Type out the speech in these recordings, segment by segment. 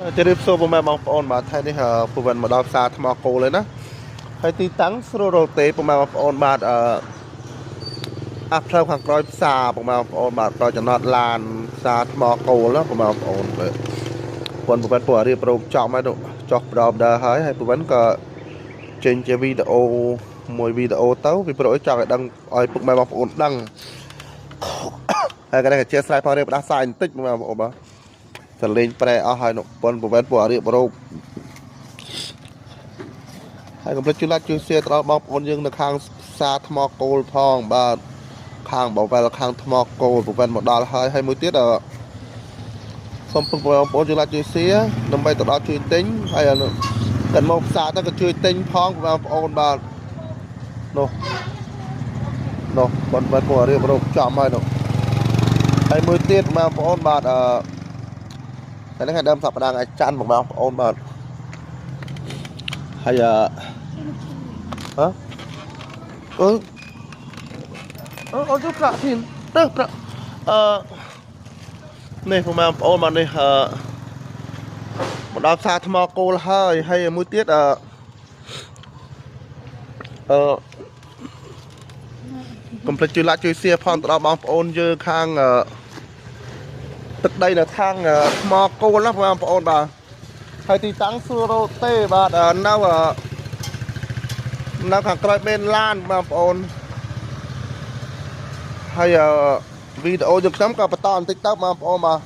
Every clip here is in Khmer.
ជម្រាបសួរពុកម៉ែបងប្អូនបាទថ្ងៃនេះពូវិនមកដល់ផ្សារថ្មគោលហើយណាហើយទីតាំងស្រួលរកទេពុកម៉ែបងប្អូនបាទអាផ្លូវខាងក្រោយផ្សារពុកម៉ែបងប្អូនបាទដល់ចំណតឡានផ្សារថ្មគោលណាពុកម៉ែបងប្អូនបាទពូវិនពូរៀបរោគចំហើយចុះប្រដដើហើយហើយពូវិនក៏ចេញជាវីដេអូមួយវីដេអូទៅពីព្រោះចង់ឲ្យដឹងឲ្យពុកម៉ែបងប្អូនដឹងហើយក៏នេះជាស្រ័យផងរៀបដាសាយបន្តិចពុកម៉ែបងប្អូនបាទសលេងប្រែអស់ហើយនោះប៉ុនប្រវែតពួករៀបរោគហើយកុំភ្លេចជួយ like ជួយ share ទៅដល់បងប្អូនយើងនៅខាងផ្សារថ្មគោលផងបាទខាងបវែលខាងថ្មគោលប្រវែតមកដល់ហើយហើយមួយទៀតសូមពឹងបងប្អូនជួយ like ជួយ share ដើម្បីទៅដល់ជួយទិញហើយកាន់មកផ្សារទៅក៏ជួយទិញផងបងប្អូនបាទនោះនោះប៉ុនប្រវែតពួករៀបរោគចំហើយនោះហើយមួយទៀតបងប្អូនបាទតែនេះថ្ងៃដើមសប្តាហ៍ថ្ងៃច័ន្ទបងប្អូនបាទហើយហ៎អឺអឺអូជប្រាក់ធីនទៅប្រាក់អឺនេះបងប្អូនបាទនេះអឺមកដល់ផ្សារថ្មគោលហើយហើយមួយទៀតអឺអឺកុំភ្លេចជួយ like ជួយ share ផងទៅដល់បងប្អូនយើងខាងអឺទឹកដីនៅខាងថ្មគោលណាបងប្អូនបាទហើយទីតាំងស្រួលរកទេបាទនៅខាងក្រោយបេនឡានបងប្អូនហើយវីដេអូយើងខ្ញុំក៏បន្តបន្តិចទៅបងប្អូនបាទ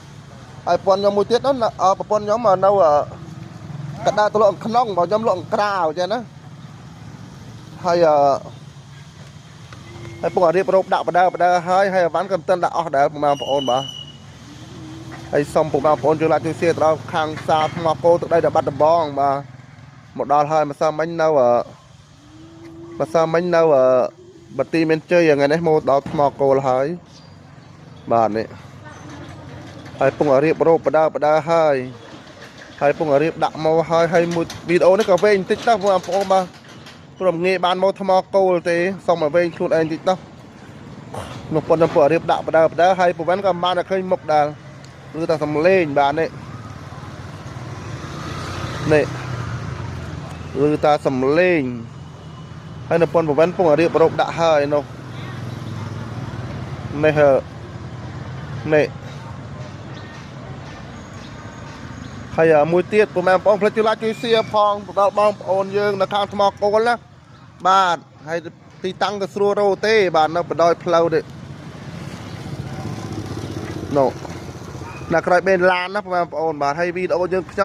ហើយប្រពន្ធខ្ញុំមួយទៀតនោះប្រពន្ធខ្ញុំនៅកដាទៅលក់ក្នុងបើខ្ញុំលក់ក្រៅចឹងណាហើយហើយពងរៀបរោបដាក់បដើបដើហើយហើយអវ៉ាន់ក៏មិនទាន់ដាក់អស់ដែរបងប្អូនបាទហើយសូមពុកបងប្អូនជួយ like ជួយ share ទៅដល់ខាងផ្សារថ្មគោទឹកដីដល់បាត់ដំបងបាទមកដល់ហើយម្សិលមិញនៅម្សិលមិញនៅបាទីមានជ័យថ្ងៃនេះមកដល់ថ្មគោលហើយបាទនេះហើយពងរៀបរោបបដើបដើហើយហើយពងរៀបដាក់មកហើយហើយមួយវីដេអូនេះក៏វែងបន្តិចទៅបងប្អូនបាទព្រមងាយបានមកថ្មគោលទេសូមឲ្យវែងខ្លួនឯងតិចទៅនោះប៉ុនពងរៀបដាក់បដើបដើហើយពវិនក៏មិនបានតែឃើញមុខដែរឬតែសំលេងបាទនេះនេះឬតាសំលេងហើយនៅប៉ុនប្រវិនពងរៀបរោគដាក់ហើយនោះនេះនេះហើយមួយទៀតពុកម៉ែបងប្អូនផ្លេចជួយ like ជួយ share ផងទៅដល់បងប្អូនយើងនៅខាងថ្មគោលណាបាទហើយទីតាំងក៏ស្រួលរកទេបាទនៅបដោយផ្លូវនេះនោះនៅក្រោយបេនឡានណាបងប្អូនបាទហើយវីដេអូយើងខ្ញុំ